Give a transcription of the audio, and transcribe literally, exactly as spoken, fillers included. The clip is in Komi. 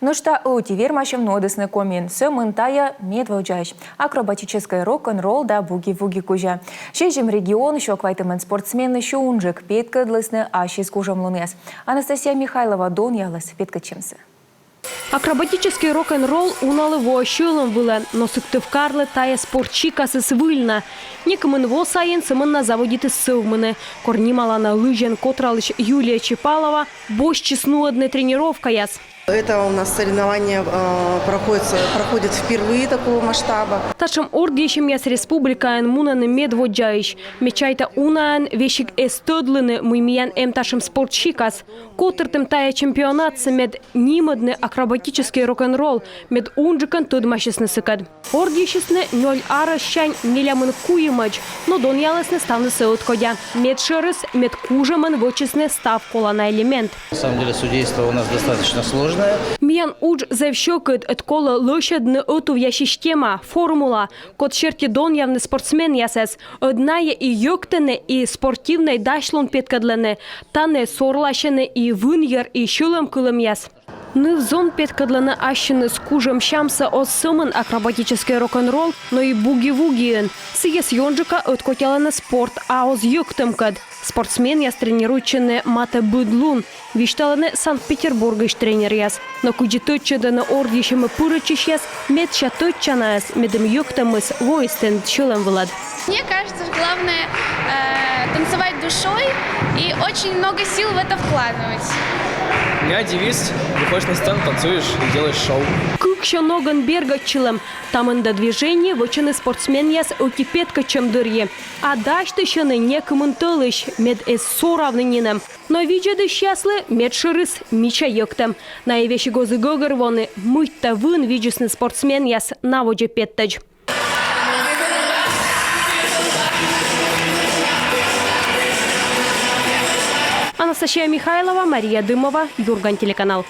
Нӧшта ӧти вермасьӧм нуӧдісны Комиын. Сӧмын тайӧ медводдзаысь акробатическӧй рок-н-ролл да буги-вуги кузя. Сизим регионысь квайтымын спортсменлысь унджык петкӧдлісны ассьыс кужӧмлунъяс. Анастасия Михайлова донъяліс петкӧдчӧмсӧ. Акробатическӧй рок-н-ролл уналы воӧ сьӧлӧм вылӧ, но Сыктывкарлы тайӧ спорт сикасыс выль на. Некымын во сайын сӧмын на заводитіс сӧвмыны. Кор нималана лызьӧн котралысь Юлия Чепалова босьтчис нуӧдны тренировкаяс. Это у нас соревнование э, проходит, проходит впервые такого масштаба. Татшӧм ордйысьӧмъяс республикаын мунӧны медводдзаысь. Ме чайта, унаӧн весиг эз тӧдлыны, мый миян эм татшӧм спорт сикас. Котыртім тайӧ чемпионатсӧ, мед нимӧдны акробатическӧй рок-н-ролл, мед унджыкӧн тӧдмасисны сыкӧд. Ордйысисны нёль арӧссянь нелямын куимӧдз, но донъялісны ставнысӧ ӧткодя. Медшӧрыс, мед кужӧмӧн вӧчисны став колана элемент. На самом деле судейство у нас достаточно сложное. Миян удж зэв сьӧкыд, ӧд колӧ лӧсьӧдны ӧтувъя система, формула, код серти донъявны спортсменъясӧс. Ӧд найӧ и йӧктӧны, и спортивнӧй дасьлун петкӧдлӧны. Тані сорласьӧны и вынйӧр, и сьӧлӧмкылӧмъяс. Ныв-зон петкӧдлӧны ассьыныс кужӧмсямсӧ оз сӧмын акробатическӧй рок-н-ролл, но и буги-вугиын. Сійӧс ёнджыка ӧткотялӧны спорт, а оз йӧктӧмкӧд. Спортсменъяс тренируйтчӧны матӧ быд лун, висьталӧны Санкт-Петербургысь тренеръяс. Но кыдзи тӧдчӧдӧны ордйысьӧмӧ пырӧдчысьяс, медся тӧдчанаыс, медым йӧктӧмыс воис тэныд сьӧлӧм вылад. Мне кажется, главное э, танцевать душой и очень много сил в это вкладывать. У меня девиз: выходишь на сцену, танцуешь и делаешь шоу. Кыксё ногӧн бергӧдчылӧм. Та мында движение вӧчӧны спортсменъяс ӧти петкӧдчӧм дырйи. А дасьтысьӧны некымын тӧлысь, мед эз соравны нинӧм. Но видзӧдысьяслы медшӧрыс — мича йӧктӧм. Найӧ весиг оз и гӧгӧрвоны, мыйта вын видзисны спортсменъяс на водзӧ петтӧдз. Анастасия Михайлова, Мария Дымова, «Юрган» телеканал.